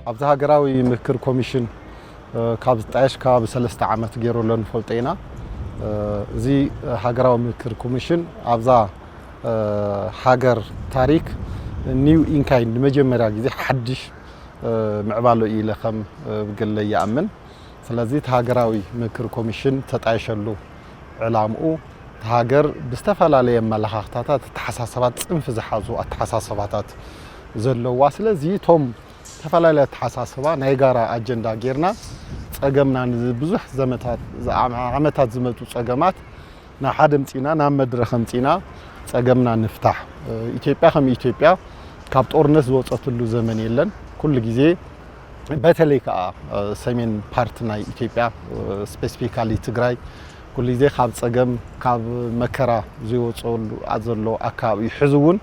ኣብዚ ሃገራዊ ምክክር ኮሚሽን፣ እ፣ ካብ ዝጣየሽ ከባቢ ሰለስተ ዓመት ገይሩ ኣሎ ንፈልጦ ኢና። እ፣ እዚ ሃገራዊ ምክክር ኮሚሽን ኣብዛ፣ እ፣ ሃገር ታሪክ ኒው ኢንካይንድ ንመጀመርያ ግዜ ሓድሽ፣ እ፣ ምዕባለ እዩ ኢለ ከም፣ እ፣ ብግለይ ይኣምን። ስለዚ እቲ ሃገራዊ ምክክር ኮሚሽን ተጣይሸሉ ዕላምኡ፣ እቲ ሃገር ብዝተፈላለየ ኣመለኻኽታታት፣ ኣተሓሳሰባት፣ ጽንፊ ዝሓዙ ኣተሓሳሰባታት ዘለዋ። ስለዚ እቶም ዝተፈላለዩ ኣተሓሳስባ ናይ ጋራ ኣጀንዳ ጌርና፣ ጸገምና፣ ንብዙሕ ዘመታት፣ ዓመታት ዝመጹ ጸገማት ናብ ሓደ ኣምጺእና፣ ናብ መድረኽ ኣምጺእና ጸገምና ንፍታሕ። ኢትዮጵያ ከም ኢትዮጵያ ካብ ጦርነት ዝወጸትሉ ዘመን የለን። ኩሉ ግዜ፣ በተለይ ከኣ፣ እ፣ ሰሜን ፓርት ናይ ኢትዮጵያ፣ እ፣ ስፔሲፊካሊ ትግራይ፣ ኩሉ ግዜ ካብ ጸገም፣ ካብ መከራ ዘይወጸሉ ዘሎ ኣከባቢ እዩ። ሕዚ እውን፣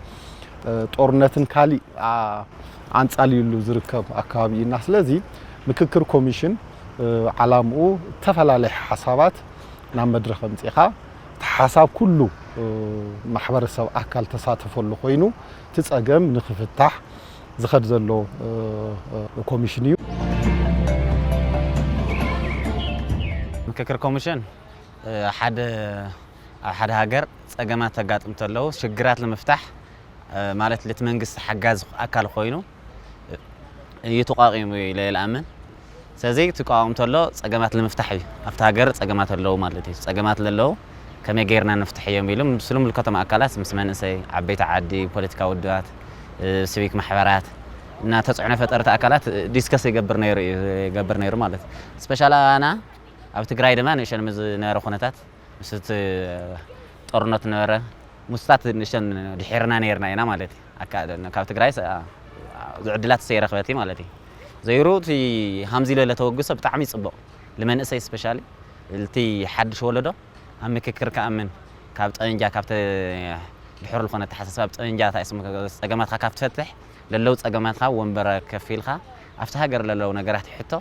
እ፣ ጦርነትን ካሊእ፣ ኣ-፣ ኣንጻልዩሉ ዝርከብ ኣከባቢ እዩና። ስለዚ ምክክር ኮሚሽን፣ እ፣ ዓላምኡ፣ እተፈላለየ ሓሳባት ናብ መድረኽ ኣምጺእኻ፣ እቲ ሓሳብ ኩሉ፣ እ፣ ማሕበረሰብ ኣካል ተሳተፈሉ ኮይኑ፣ እቲ ጸገም ንኽፍታሕ ዝኸድ ዘሎ፣ እ፣ እ፣ ኮሚሽን እዩ። ምክክር ኮሚሽን፣ እ፣ ሓደ፣ ኣብ ሓደ ሃገር ጸገማት ተጋጥም ተለዉ፣ ሽግራት ንምፍታሕ፣ እ፣ ማለት፣ ለቲ መንግስቲ ሓጋዝ ኣካል ኮይኑ፣ እ፣ እዩ ተቋቒሙ ኢለ እየ ዝኣምን። ስለዚ፣ ክቋወም ተሎ ጸገማት ንምፍታሕ እዩ። ኣብቲ ሃገር ጸገማት ኣለዉ ማለት እዩ። ጸገማት ለለዉ ከመይ ጌርና ንፍትሕ እዮም ኢሉ ምስ ዝምልከቶም ኣካላት፣ ምስ መንእሰይ፣ ዓበይቲ ዓዲ፣ ፖለቲካዊ ውድባት፣ እ፣ ሲቪክ ማሕበራት እና ተጽዕኖ ፈጠርቲ ኣካላት፣ እ፣ ዲስከስ ይገብር ነይሩ እዩ፣ ይገብር ነይሩ ማለት እዩ። ስፔሻል ኣና ኣብ ትግራይ ድማ ንእሽተን ምስ ዝነበረ ኩነታት፣ ምስ እቲ ጦርነት ነበረ፣ ምስታት ንእሽተን ድሒርና ነይርና ኢና ማለት እዩ። ኣካ-፣ ካብ ትግራይ ሰ-፣ ዝዕድላት ሰይረኽበት እዩ ማለት እዩ። ዘይሩ እቲ ሃምዚ ለለ ተወግሶ ብጣዕሚ ይጽቡቕ። ንመንእሰይ ስፔሻሊ፣ እቲ ሓድሽ ወለዶ ኣብ ምክክር ክኣምን፣ ካብ ጠንጃ፣ ካብ ተ-፣ ድሑር ዝኾነ ኣተሓሳስባ፣ ኣብ ጠንጃ፣ እንታይ ስሙ፣ ጸገማትካ ካብ ትፈትሕ፣ ለለው ጸገማትካ ወንበር ከፍ ኢልካ፣ ኣብቲ ሃገር ለለው ነገራት ሕቶ፣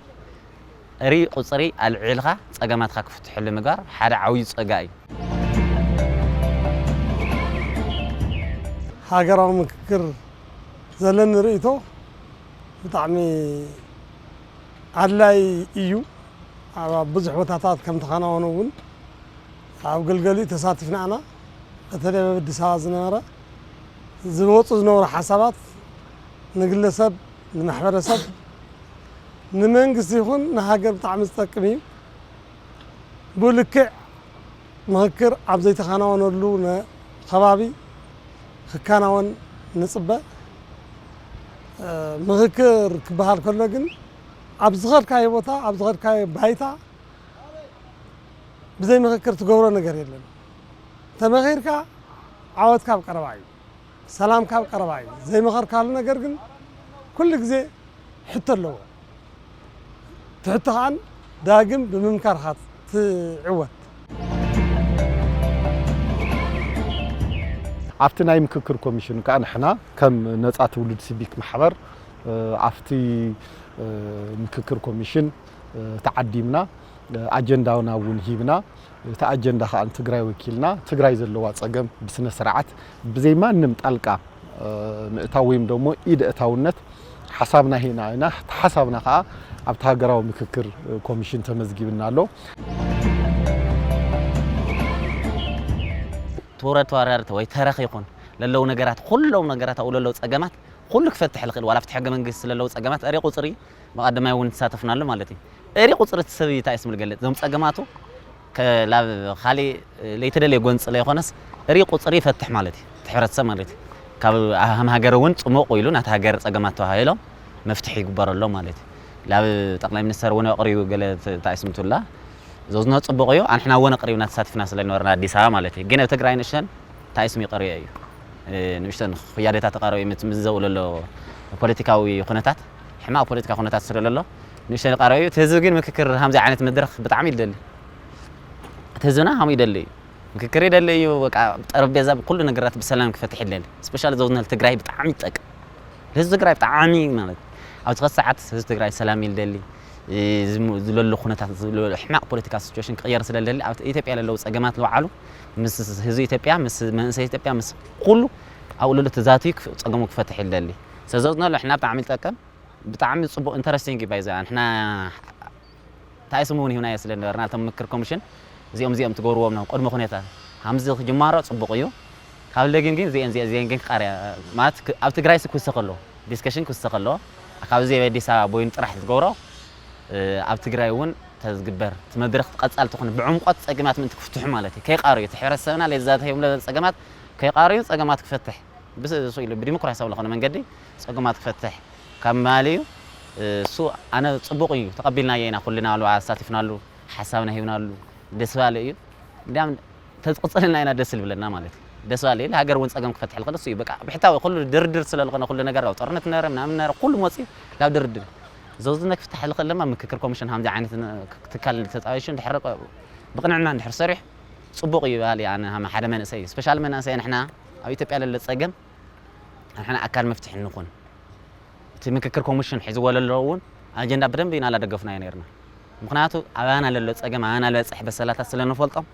እሪ ቁጽሪ ኣልዒልካ ጸገማትካ ክፍትሕሉ ምግባር ሓደ ዓብዩ ጸጋ እዩ። ሃገራዊ ምክክር ዘለኒ ርእይቶ ብጣዕሚ ኣድላይ እዩ። ኣብ ብዙሕ ቦታታት ከም ተኸናወነ እውን ኣብ ገልገሊኡ ተሳቲፍና ኢና። በተለይ ኣብ ኣዲስ ኣበባ ዝነበረ ዝወፁ ዝነበሩ ሓሳባት ንግለሰብ፣ ንማሕበረሰብ፣ ንመንግስቲ ይኹን ንሃገር ብጣዕሚ ዝጠቅም እዩ። ብኡ ልክዕ ምኽክር ኣብ ዘይተኸናወነሉ ነ-፣ ከባቢ ክከናወን ንጽበ። እ፣ ምኽክር ክበሃል ከሎ ግን ኣብ ዝኸድካዮ ቦታ፣ ኣብ ዝኸድካዮ ባይታ ብዘይ ምኽክር ትገብሮ ነገር የለን። ተመኺርካ ዓወትካ ኣብ ቀረባ እዩ። ሰላም ካብ ቀረባ እዩ። ዘይመኸርካሉ ነገር ግን ኩሉ ግዜ ሕቶ ኣለዎ። ትሕቶ ከኣን ዳግም ብምምካር ኢኻ ትዕወት። ኣብቲ ናይ ምክክር ኮሚሽን ከኣ ንሕና ከም ነጻ ትውልድ ሲቪክ ማሕበር፣ እ፣ ኣብቲ፣ እ፣ ምክክር ኮሚሽን፣ እ፣ ተዓዲምና፣ እ፣ ኣጀንዳና እውን ሂብና፣ እቲ ኣጀንዳ ከኣ ንትግራይ ወኪልና፣ ትግራይ ዘለዋ ጸገም ብስነ ስርዓት ብዘይ ማንም ጣልቃ፣ እ፣ ምእታው ወይም ደሞ ኢድ እታውነት ሓሳብና ሂና ኢና። እቲ ሓሳብና ከኣ ኣብቲ ሃገራዊ ምክክር ኮሚሽን ተመዝጊብና ኣሎ። ተወረ ተዋራርተ ወይ ተረኽ ይኹን ለለዉ ነገራት፣ ኩሎም ነገራት ኣብኡ ለለዉ ጸገማት ኩሉ ክፈትሕ ዝኽእል፣ ዋላ ኣብቲ ሕገ መንግስቲ ለለዉ ጸገማት እሪ ቁጽሪ መቐደማይ እውን ተሳተፍናሉ ማለት እዩ። እሪ ቁጽሪ እቲ ሰብ እንታይ ስም ዝገልጽ፣ እዞም ጸገማቱ ከ-፣ ላብ ካሊእ ለይተደለየ ጎንጺ ለይኾነስ እሪ ቁጽሪ ይፈትሕ ማለት እዩ። እቲ ሕብረተሰብ ማለት እዩ። ካብ ሃም ሃገር እውን ጽሙቕ ኢሉ ናቲ ሃገር ጸገማት ተባሂሎም መፍትሒ ይግበረሎም ማለት እዩ። ላብ ጠቕላይ ሚኒስተር እውን ኣቕሪቡ ገለ ተ-፣ እንታይ ስም ትብላ፣ ዘዝኖ ጽቡቕ እዩ። ኣንሕና እውን ኣቕሪብና ተሳቲፍና ስለ ዝነበርና ኣዲስ ኣበባ ማለት እዩ። ግን ኣብ ትግራይ ንእሽተን እንታይ ስም ይቐርዮ እዩ። እ፣ ንእሽተን ክያደታት ተቐረበ ምስ፣ ምስ ዘውለሎ ፖለቲካዊ ኩነታት፣ ሕማቕ ፖለቲካ ኩነታት ስለ ዘሎ፣ ንእሽተን ይቐረበ እዩ። እቲ ህዝቢ ግን ምክክር ሃምዚ ዓይነት መድረኽ ብጣዕሚ ይደሊ። እቲ ህዝብና ሃሙ ይደሊ እዩ። ምክክር ይደሊ እዩ። በቃ፣ ጠረጴዛ ብኩሉ ነገራት ብሰላም ክፈትሕ ይደሊ። ስፔሻሊ ዘውዝነል ትግራይ ብጣዕሚ ይጠቅም። ህዝቢ ትግራይ ብጣዕሚ ማለት፣ ኣብዚ ኸዚ ሰዓት ህዝቢ ትግራይ ሰላም ይደሊ። እ፣ ዝም-፣ ዝለሎ ኩነታት፣ ዝለሎ ሕማቕ ፖለቲካ ሲቹዌሽን ክቕየር ስለ ዝደሊ፣ ኣብ ኢትዮጵያ ለለዉ ጸገማት ለውዓሉ ምስ ህዝቢ ኢትዮጵያ፣ ምስ መንእሰይ ኢትዮጵያ፣ ምስ ኩሉ ኣብኡ ለሎ ተዛትዩ ክፍ-፣ ጸገሙ ክፈትሕ ይደሊ። ስለ ዘውዝነል ንሕና ብጣዕሚ ዝጠቅም። ብጣዕሚ ጽቡቕ ኢንተረስቲንግ እዩ ባይዘ ንሕና ታይስሙ እውን ሂብናዮ ስለ ነበርና እቶም ምክር ኮሚሽን እዚኦም እዚኦም ትገብርዎም ነው ቅድመ ሁኔታ ከምዚ ክጅማሮ ጽቡቕ እዩ። ካብ ለግን ግን እዚአን እዚአን እዚአን ግን ክቃርያ ማለት ክ- ኣብ ትግራይ ሲ ክውሰኽ ኣለዎ ዲስከሽን ክውሰኽ ኣለዎ። ካብ እዚ ኣዲስ ኣበባ ቦይን ጥራሕ ዝገብሮ እ፣ ኣብ ትግራይ እውን ተዝግበር እቲ መድረኽ ቀጻል ትኾን ብዕምቆት ጸገማት ምእንቲ ክፍትሑ ማለት እዩ። ከይቃርዩ እቲ ሕብረተሰብና ለዛ ተሂብሎ ጸገማት ከይቃርዩ ጸገማት ክፈትሕ ብስ- እሱ ኢሉ ብዲሞክራሲያዊ ዝኾነ መንገዲ ጸገማት ክፈትሕ ካብ ምባል እዩ። እሱ ኣነ ጽቡቕ እዩ ተቐቢልናዮ ኢና ኩልና ኣሉ ኣሳቲፍናሉ ሓሳብና ሂብናሉ ደስ ባለ እዩ። እንዲያም ተዝቕጽልና ኢና ደስ ዝብለና ማለት እዩ። ደስ ባለ እዩ። ሃገር እውን ጸገም ክፈትሕ ልኽእል እሱ እዩ። በቃ ብሕታዊ ኩሉ ድርድር ስለ ዝኾነ ኩሉ ነገር ኣብ ጦርነት ነረ ምናምን ነረ ኩሉ መጽዩ ናብ ድርድር ዘውዝነ ክፍትሕ ልኽእል ድማ ምክክር ኮሚሽን ከምዚ ዓይነት ነ- ትካል ተጣይሹ እንድሕር ቆ- ብቕንዕና እንድሕር ሰሪሑ ጽቡቕ እዩ በሃሊ ኣነ ሃመ ሓደ መንእሰይ እዩ። ስፔሻል መንእሰይ ንሕና ኣብ ኢትዮጵያ ለለ ጸገም ንሕና ኣካል መፍትሒ ንኹን። እቲ ምክክር ኮሚሽን ሒዝዎ ለሎ እውን ኣጀንዳ ብደንብ ኢና ላደገፍናዮ ነርና። ምክንያቱ ኣባና ለሎ ጸገም ኣባና ለበጽሕ በሰላታት ስለ ንፈልጦም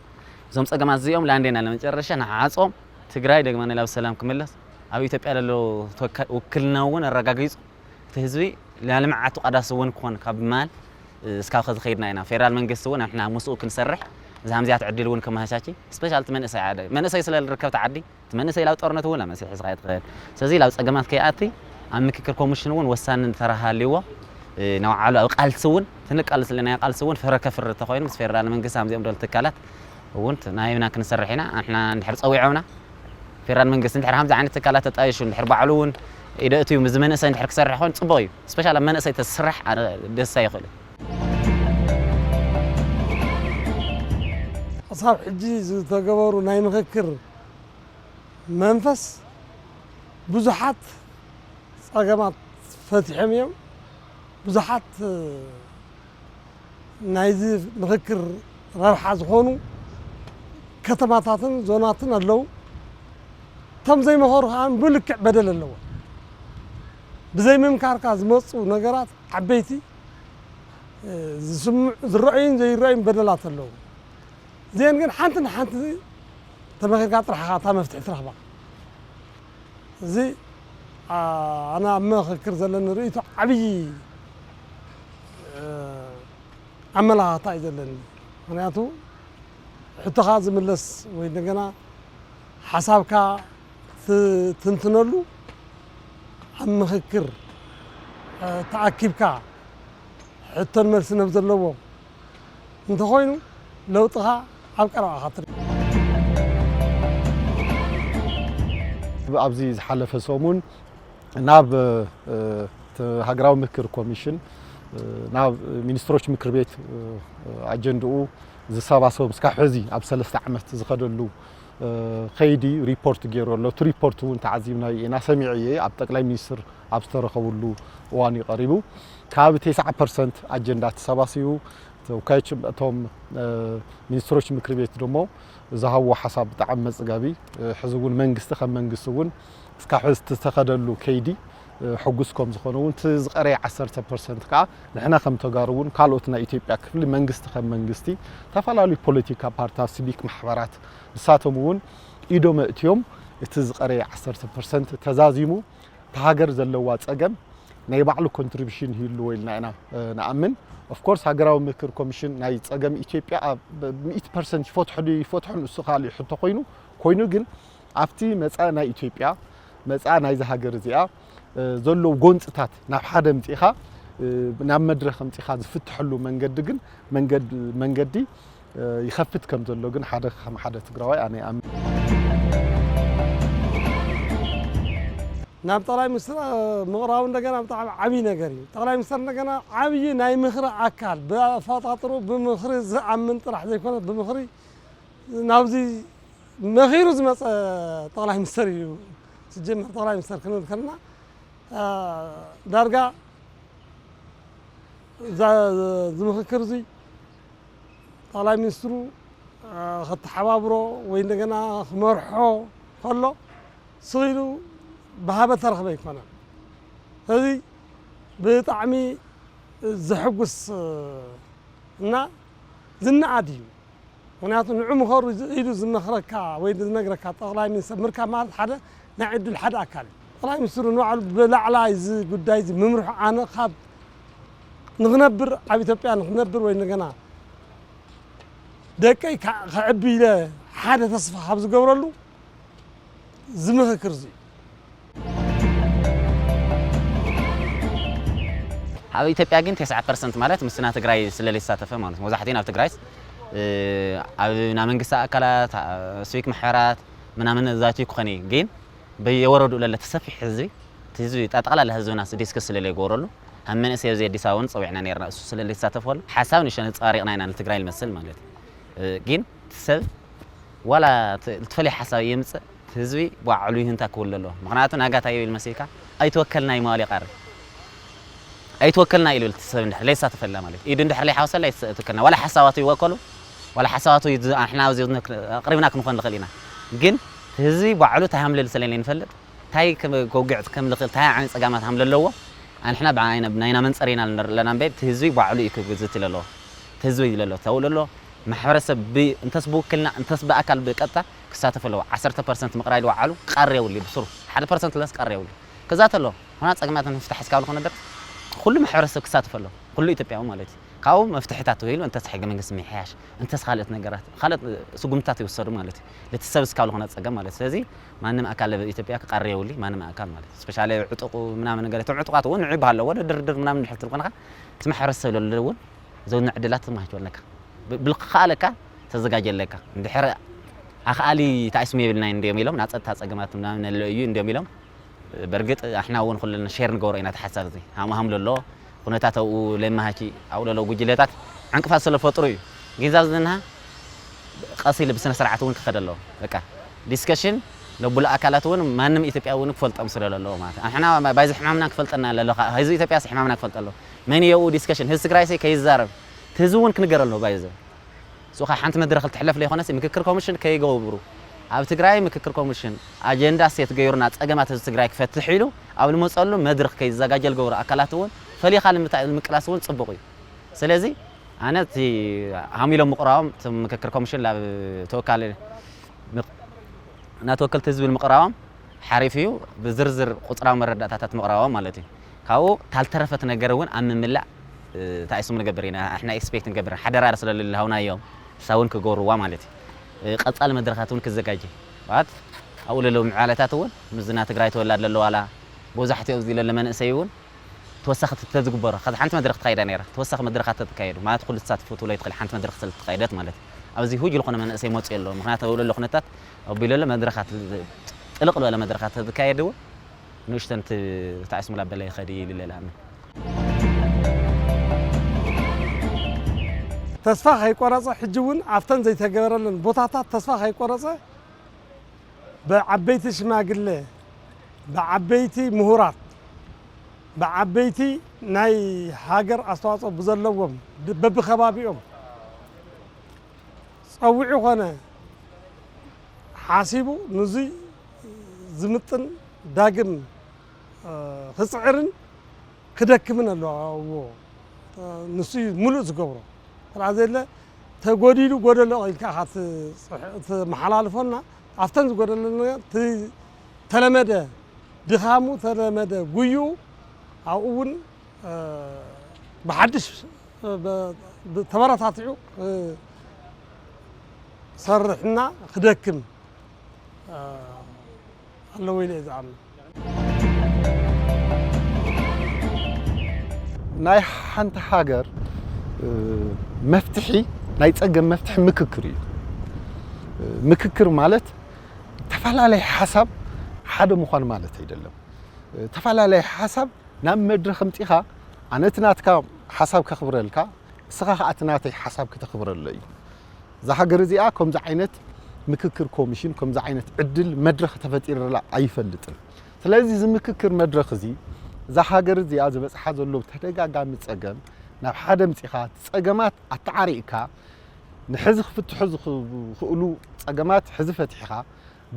እዞም ጸገማት እዚኦም ላንዴና ለመጨረሻ ንዓጾም ትግራይ ደግማ ናብ ሰላም ክምለስ ኣብ ኢትዮጵያ ለሎ ተወካ- ውክልና እውን ኣረጋጊጹ እቲ ህዝቢ ንልምዓቱ ቃዳሲ እውን ክኾን ካብ ማል እስካብ ከዚ ከይድና ኢና። ፌደራል መንግስቲ እውን ንሕና ምስኡ ክንሰርሕ እዚ ሃምዚያት ዕድል እውን ከመሃሻቺ ስፔሻል እቲ መንእሰይ ዓደ መንእሰይ ስለ ዝርከብ ተዓዲ እቲ መንእሰይ ላብ ጦርነት እውን ኣብ መስርሕ ሒዝካ ትኽእል። ስለዚ ላብ ጸገማት ከይኣቲ ኣብ ምክክር ኮሚሽን እውን ወሳኒ ተራ ሃልይዎ እ፣ ንባዕሉ ኣብ ቃልሲ እውን ትንቃልስ ኣለና ቃልሲ እውን ፍረ ከፍሪ ተኮይኑ ምስ ፌደራል መንግስቲ ከምዚኦም ደል ትካላት እውን ት- ናይብና ክንሰርሕ ኢና። ንሕና እንድሕር ጸዊዖምና ፌደራል መንግስቲ እንድሕር ከምዚ ዓይነት ትካላት ተጣይሹ እንድሕር ባዕሉ እውን ኢደ እትዩ ምስ መንእሰይ እንድሕር ክሰርሕ ኮይኑ ጽቡቕ እዩ። ስፔሻል ኣብ መንእሰይ ተስራሕ ኣነ ደስታ ይኽእል እዩ። ክሳብ ሕጂ ዝተገበሩ ናይ ምኽክር መንፈስ ብዙሓት ጸገማት ፈቲሖም እዮም። ብዙሓት ናይዚ ምኽክር ረብሓ ዝኾኑ ከተማታትን ዞናትን ኣለዉ። እቶም ዘይመኸሩ ከዓ ብልክዕ በደል ኣለዎ። ብዘይምምካርካ ዝመፁ ነገራት ዓበይቲ ዝስምዑ ዝረኣዩን ዘይረኣዩን በደላት ኣለዉ። እዚአን ግን ሓንቲ ንሓንቲ ተመኺርካ ጥራሕ ኢኻ እታ መፍትሒ ትረኽባ። እዚ ኣነ ኣብ ምኽክር ዘለኒ ርእይቶ ዓብዪ ኣመላኻኽታ እዩ ዘለኒ። ምኽንያቱ ሕቶኻ ዝምለስ ወይ እንደገና ሓሳብካ ትትንትነሉ ኣብ ምኽክር ተኣኪብካ ሕቶን መልስን ኣብ ዘለዎ እንተኾይኑ ለውጥኻ ኣብ ቀረባ ኢኻ ትርኢ። ኣብዚ ዝሓለፈ ሰሙን ናብ ሃገራዊ ምክክር ኮሚሽን ናብ ሚኒስትሮች ምክር ቤት ኣጀንድኡ ዝሰባሰቡ እስካብ ሕዚ ኣብ ሰለስተ ዓመት ዝኸደሉ ከይዲ ሪፖርት ገይሩ ኣሎ። እቲ ሪፖርት እውን ተዓዚብናዮ ኢና፣ ሰሚዐዮ እየ። ኣብ ጠቅላይ ሚኒስትር ኣብ ዝተረኸብሉ እዋን እዩ ቀሪቡ። ከባቢ ተስዓ ፐርሰንት ኣጀንዳ ተሰባሲቡ። ተወካዮች እቶም ሚኒስትሮች ምክር ቤት ደሞ ዝሃብዎ ሓሳብ ብጣዕሚ መፅጋቢ፣ ሕዚ እውን መንግስቲ ከም መንግስቲ እውን እስካብ ሕዚ ዝተኸደሉ ከይዲ ሕጉስ ከም ዝኾነ እውን እቲ ዝቐረየ ዓሰርተ ፐርሰንት ከዓ ንሕና ከም ተጋሩ እውን ካልኦት ናይ ኢትዮጵያ ክፍሊ መንግስቲ ከም መንግስቲ ዝተፈላለዩ ፖለቲካ ፓርቲታት ሲቪክ ማሕበራት ንሳቶም እውን ኢዶም ኣእትዮም እቲ ዝቐረየ ዓሰርተ ፐርሰንት ተዛዚሙ እታ ሃገር ዘለዋ ፀገም ናይ ባዕሉ ኮንትሪቢሽን ይህልዎ ኢልና ኢና ንኣምን። ኦፍኮርስ ሃገራዊ ምክክር ኮሚሽን ናይ ፀገም ኢትዮጵያ ሚእቲ ፐርሰንት ይፈትሖ ዶ ይፈትሖ ንሱ ካልእ ሕቶ ኮይኑ ኮይኑ ግን ኣብቲ መፃኢ ናይ ኢትዮጵያ መፃኢ ናይዚ ሃገር እዚኣ ዘለዉ ጎንፅታት ናብ ሓደ ምፂኻ ናብ መድረኽ ምፂኻ ዝፍትሐሉ መንገዲ ግን መንገዲ ይኸፍት ከም ዘሎ ግን ሓደ ከም ሓደ ትግራዋይ ኣነ ይኣምን። ናብ ጠቕላይ ሚኒስትር ምቕራቡ እንደገና ብጣዕሚ ዓብዪ ነገር እዩ። ጠቕላይ ሚኒስትር እንደገና ዓብዪ ናይ ምኽሪ ኣካል ብኣፈጣጥሩ ብምኽሪ ዝኣምን ጥራሕ ዘይኮነ ብምኽሪ ናብዚ መኺሩ ዝመፀ ጠቕላይ ሚኒስትር እዩ። ስጀመር ጠቕላይ ሚኒስትር ክንብል ከለና ዳርጋ እዚ ምኽክር እዚ ጠቕላይ ሚኒስትሩ ከተሓባብሮ ወይ እንደገና ክመርሖ ከሎ ስቕ ኢሉ ብሃበ ተረኽበ ኣይኮነን። ስለዚ ብጣዕሚ ዘሕጉስ እና ዝነኣድ እዩ። ምክንያቱ ንዑ ምኸሩ ኢሉ ዝመኽረካ ወይ ዝነግረካ ጠቕላይ ሚኒስትር ምርካብ ማለት ሓደ ናይ ዕድል ሓደ ኣካል እዩ። ጠቕላይ ሚኒስትሩ ንባዕሉ ብላዕላይ እዚ ጉዳይ እዚ ምምርሑ ኣነ ካብ ንኽነብር ኣብ ኢትዮጵያ ንኽነብር ወይ እንደገና ደቀይ ከዕቢ ኢለ ሓደ ተስፋ ካብ ዝገብረሉ ዝምኽክር እዚ ኣብ ኢትዮጵያ ግን ተስዓ ፐርሰንት ማለት ምስና ትግራይ ስለ ዘይሳተፈ ማለት መብዛሕትኡ ናብ ትግራይስ ኣብ ናይ መንግስቲ ኣካላት ስዊክ ማሕበራት ምናምን ዛቲ ክኾን እዩ ግን በየወረዱ ለለ ተሰፊሕ ህዝቢ ህዝቢ ጠቕላላ ህዝብና ዲስክስ ስለ ዘይገብረሉ ኣብ መንእሰይ ኣብዚ ኣዲስ ኣበባ እውን ፀዊዕና ነርና እሱ ስለ ዘይሳተፈሉ ሓሳብ ንሸ ነፃሪቕና ኢና ንትግራይ ልመስል ማለት ግን ሰብ ዋላ ትፈለይ ሓሳብ የምፅእ ህዝቢ ባዕሉ ይህንታ ክብል ኣለዎ ምክንያቱ ናጋታ ይብል መሲልካ ኣይትወከልና ይመዋል ይቃር ኣይትወከልና ኢሉ እቲ ሰብ እንድሕር ለይሳተፈላ ማለት ኢዱ እንድሕር ለይሓወሰላ ኣይትወከልና ዋላ ሓሳባቱ ይወከሉ ዋላ ሓሳባቱ ኣሕና ኣብዚ ኣቅሪብና ክንኾን ንኽእል ኢና ግን ህዝቢ ባዕሉ ታሃምልል ስለለ ንፈልጥ እንታይ ከውግዕ ከም ዝኽእል እንታይ ዓይነት ፀጋማት ሃም ዘለዎ ኣንሕና ብዓይነ ናይና መንፀር ኢና ኣለና እምበር እቲ ህዝቢ ባዕሉ እዩ ክዝት ኢለ ኣለዎ እቲ ህዝቢ ኢለ ኣለዎ ተውለ ኣለዎ ማሕበረሰብ እንተስ ብውክልና እንተስ ብኣካል ብቀጥታ ክሳተፍ ኣለዎ ዓሰርተ ፐርሰንት ምቕራይ ዝወዓሉ ቀር የብሉ ብስሩ ሓደ ፐርሰንት ለስ ቀር የብሉ ክዛት ኣለዎ ሆና ፀገማት ንምፍታሕ እስካብ ዝኾነ ድረስ ኩሉ ማሕበረሰብ ክሳተፍ ኣለዎ ኩሉ ኢትዮጵያዊ ማለት እዩ ካብኡ መፍትሕታት ተባሂሉ እንተስ ሕገ መንግስቲ ምሕያሽ እንተስ ካልኦት ነገራት ካልኦት ስጉምታት ይወሰዱ ማለት እዩ ለቲ ሰብ እስካብ ዝኾነ ፀገም ማለት ስለዚ ማንም ኣካል ኢትዮጵያ ክቃሪ የብሉ ማንም ኣካል ማለት ስፔሻሊ ዕጡቁ ምናምን ነገር እቶም ዕጡቃት እውን ንዑ ይበሃሎ ወደ ድርድር ምናምን ድሕር ትልኮንካ እቲ ማሕበረሰብ ለለ እውን ዘውነ ዕድላት ትማህች ኣለካ ብልክኻ ኣለካ ተዘጋጀ ኣለካ እንድሕር ኣኽኣሊ ተኣስሙ የብልናይ እንዲዮም ኢሎም ናፀጥታ ፀገማት ምናምን ኣሎ እዩ እንዲዮም ኢሎም በርግጥ ኣሕና እውን ኩለን ሼር ንገብሮ ኢና ተሓሳብ እዚ ሃምሃም ለሎ ኩነታት ኣብኡ ለማሃኪ ኣብኡ ለሎ ጉጅለታት ዕንቅፋት ስለፈጥሩ እዩ ግንዛብ ዝንሃ ቀስ ኢሉ ብስነ ስርዓት እውን ክኸደ ኣለዎ በቃ ዲስከሽን ለቡሉ ኣካላት እውን ማንም ኢትዮጵያ እውን ክፈልጦም ስለ ዘለዎ ማለት ኣሕና ባይዚ ሕማምና ክፈልጠና ኣለካ ህዝቢ ኢትዮጵያ ሕማምና ክፈልጠ ኣለዎ መን የኡ ዲስከሽን ህዝቢ ትግራይ ከይዛረብ ህዝቢ እውን ክንገር ኣለዎ ባይዚ ሱኻ ሓንቲ መድረኽ ልትሕለፍ ለይኮነ ምክክር ኮሚሽን ከይገብሩ ኣብ ትግራይ ምክክር ኮሚሽን ኣጀንዳ ሴት ገይሩና ፀገማት ህዝቢ ትግራይ ክፈትሕ ኢሉ ኣብ ልመፀሉ መድረኽ ከይዘጋጀ ልገብሩ ኣካላት እውን ፈሊኻ ንምቅላስ እውን ፅቡቕ እዩ ስለዚ ኣነ እቲ ሃሚሎም ምቕራቦም እቲ ምክክር ኮሚሽን ናብ ተወካሊ ናተወከልቲ ህዝቢ ንምቕራቦም ሓሪፍ እዩ ብዝርዝር ቁፅራዊ መረዳእታታት ምቕራቦም ማለት እዩ ካብኡ ታልተረፈት ነገር እውን ኣብ ምምላእ ተኣይሱም ንገብር ኢና ኣሕና ኤክስፔክት ንገብር ሓደራ ስለልልሃውናዮም ሳውን ክገብርዋ ማለት እዩ ቀፃሊ መድረኻት እውን ክዘጋጀ ማለት ኣብኡ ለለዉ ምዕባለታት እውን ምስና ትግራይ ተወላድ ለለዋላ መብዛሕትኡ ኣብዚ ለለ መንእሰይ እውን ተወሳኺ ተዝግበሮ ከዚ ሓንቲ መድረኽ ተኻይዳ ነይራ ተወሳኺ መድረኻት ተትካየዱ ማለት ኩሉ ተሳትፎ ትብሎ ይትኽእል ሓንቲ መድረኽ ስለ ተኻየደት ማለት ኣብዚ ሁጅ ዝኾነ መንእሰይ መፅኡ ኣሎ ምክንያቱ ኣብ ለሎ ኩነታት ኣቢለሎ መድረኻት ጥልቕ ዝበለ መድረኻት ተዝካየድ እውን ንእሽተን ተዓስሙላ በለ ይኸዲ ይልለላኒ ተስፋ ከይቆረፀ ሕጂ እውን ኣብተን ዘይተገበረለን ቦታታት ተስፋ ከይቆረፀ ብዓበይቲ ሽማግለ ብዓበይቲ ምሁራት ብዓበይቲ ናይ ሃገር ኣስተዋፅኦ ብዘለዎም በብከባቢኦም ፀዊዑ ኮነ ሓሲቡ ንዙይ ዝምጥን ዳግም ክፅዕርን ክደክምን ኣለዎ ንሱ ሙሉእ ዝገብሮ ላ ዘለ ተጎዲሉ ጎደሎ ኢልካ ትመሓላልፎና ኣብተን ዝጎደለ ተለመደ ድኻሙ ተለመደ ጉዩ ኣብኡ እውን ብሓድሽ ተበረታቲዑ ክሰርሕና ክደክም ኣለዎ ኢለ ዝኣምን ናይ ሓንቲ ሃገር መፍትሒ ናይ ፀገም መፍትሒ ምክክር እዩ ምክክር ማለት ተፈላለይ ሓሳብ ሓደ ምዃን ማለት ኣይደለም ተፈላለይ ሓሳብ ናብ መድረኽ ኣምፂኻ ኣነ እቲ ናትካ ሓሳብ ከኽብረልካ እስኻ ከዓ እቲ ናተይ ሓሳብ ክተኽብረሎ እዩ እዛ ሃገር እዚኣ ከምዚ ዓይነት ምክክር ኮሚሽን ከምዚ ዓይነት ዕድል መድረኽ ተፈጢርላ ኣይፈልጥን ስለዚ እዚ ምክክር መድረኽ እዚ እዛ ሃገር እዚኣ ዝበፅሓ ዘሎ ተደጋጋሚ ፀገም ናብ ሓደ ምፂኻ እቲ ፀገማት ኣተዓሪቕካ ንሕዚ ክፍትሑ ዝኽእሉ ፀገማት ሕዚ ፈቲሕኻ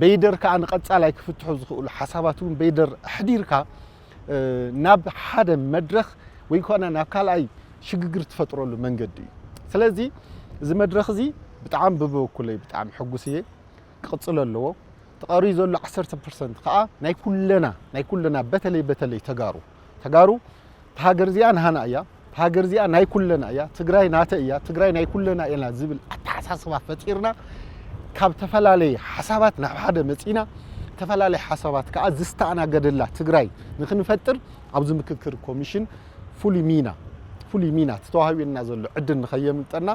በይደር ከዓ ንቐፃላይ ክፍትሑ ዝኽእሉ ሓሳባት እውን በይደር ኣሕዲርካ ናብ ሓደ መድረኽ ወይ ኮነ ናብ ካልኣይ ሽግግር ትፈጥረሉ መንገዲ እዩ ስለዚ እዚ መድረኽ እዚ ብጣዕሚ ብበኩለይ ብጣዕሚ ሕጉስ እየ ክቕፅል ኣለዎ ተቐርዩ ዘሎ ዓሰርተ ፐርሰንት ከዓ ናይ ኩለና ናይ ኩለና በተለይ በተለይ ተጋሩ ተጋሩ ሃገር እዚኣ ንሃና እያ። ሃገር እዚኣ ናይ ኩለና እያ። ትግራይ ናተ እያ። ትግራይ ናይ ኩለና ኢና ዝብል ኣተሓሳስባ ፈጢርና ካብ ተፈላለየ ሓሳባት ናብ ሓደ መፂና ተፈላለየ ሓሳባት ከዓ ዝስተኣናገደላ ትግራይ ንክንፈጥር ኣብዚ ምክክር ኮሚሽን ፍሉይ ሚና ፍሉይ ሚና ተተዋሂቡና ዘሎ ዕድል ንኸየምልጠና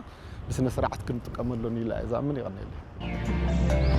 ብስነ ስርዓት ክንጥቀመሉ ኢላ እየ ዝኣምን። ይቐነየለይ።